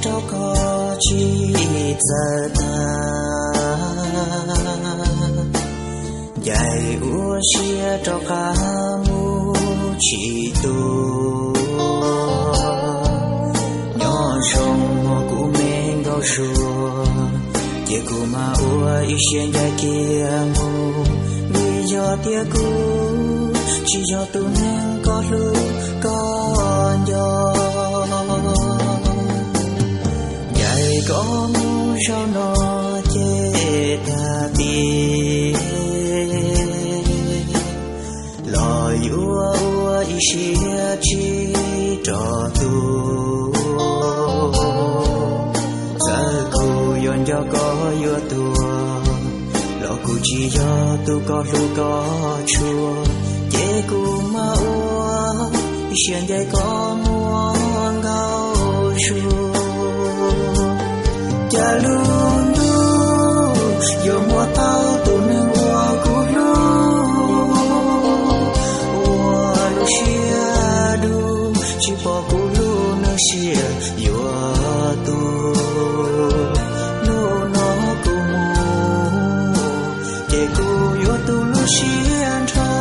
rau koj tsis txawj tag. Ncaim ua siab rov qab mus tsis tu. Nyob zoo muaj kuv me nkauj Suav, ces kuv mam ua ib siab ncaim kiag mus. Vim yog tias kuv tsis yog tus neeg koj hlub koj nco. Ncaim koj mus zaum no ces tag tiag, los yuav ua ib siab tsis rov tuaj. Txawm kuv yuav nco koj yuav tuag, los kuv tsis yog tus koj hlub koj tshua, ces kuv mam ua ib siab ncaim koj muaj nkauj Suav. Cas lub ntuj yuav muab tau tus neeg uas kuv hlub, ua lub siab dub tsis pom kuv lub neej siab yuav tuag. Hnub no kuv mus ces kuv yuav tu lub siab nrho,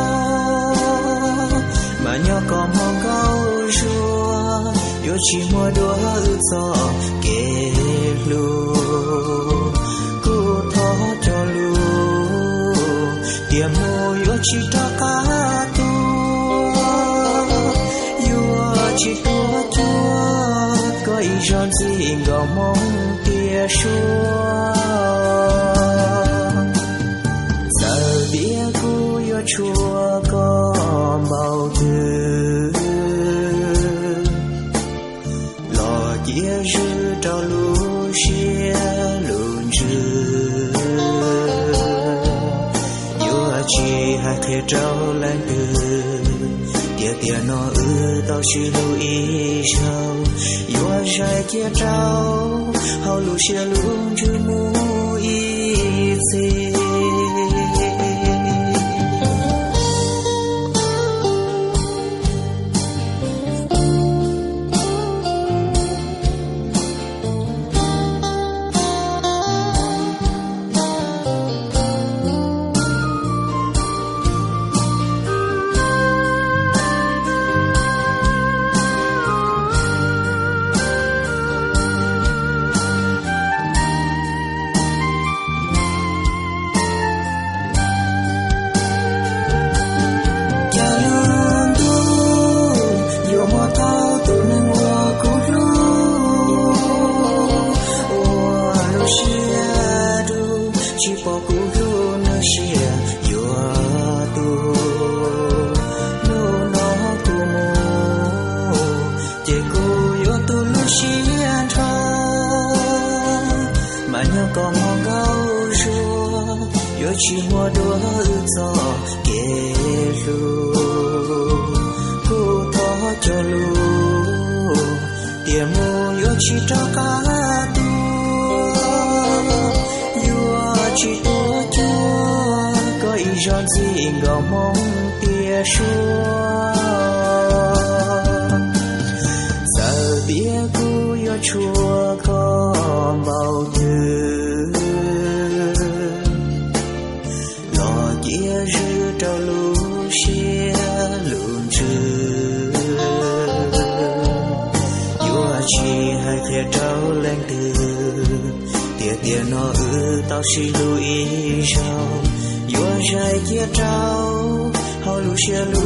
mas nyob koj muaj nkauj Suav, yuav tsis muaj dua wb txoj kev hlub. Kuv thov cog lus tias mus yuav tsis rov qab tuaj, yuav tsis tuaj cuag koj ib zaug ntxim nkaus hmoo tias suav. Txawm tias kuv yuav tshua koj npaum twg, los cia zwm rau lub siab lub ntsws. Yuav tsis hais qhia rau leej twg tias tiam no wb tau sib hlub ib zaug. Yuav zais cia rau hauv lub siab lub ntsws mus ib txhis. Cas lub ntuj yuav muab tau tus neeg uas kuv hlub, ua lub siab dub tsis pom kuv lub neej siab yuav tuag. Hnub no kuv mus ces kuv yuav tu lub siab nrho, mas nyob koj muaj nkauj Suav, yuav tsis muaj dua wb txoj kev hlub. Kuv thov cog lus tias mus yuav tsis rov qab tuaj, yuav tsis tuaj cuag koj ib zaug ntxim nkaus hmoo tias suav. Txawm tias kuv yuav tshua koj npaum twg, los cia zwm rau lub siab lub ntsws. Yuav tsis hais qhia rau leej twg tias tiam no wb tau sib hlub ib zaug. Yuav zais cia rau hauv lub siab lub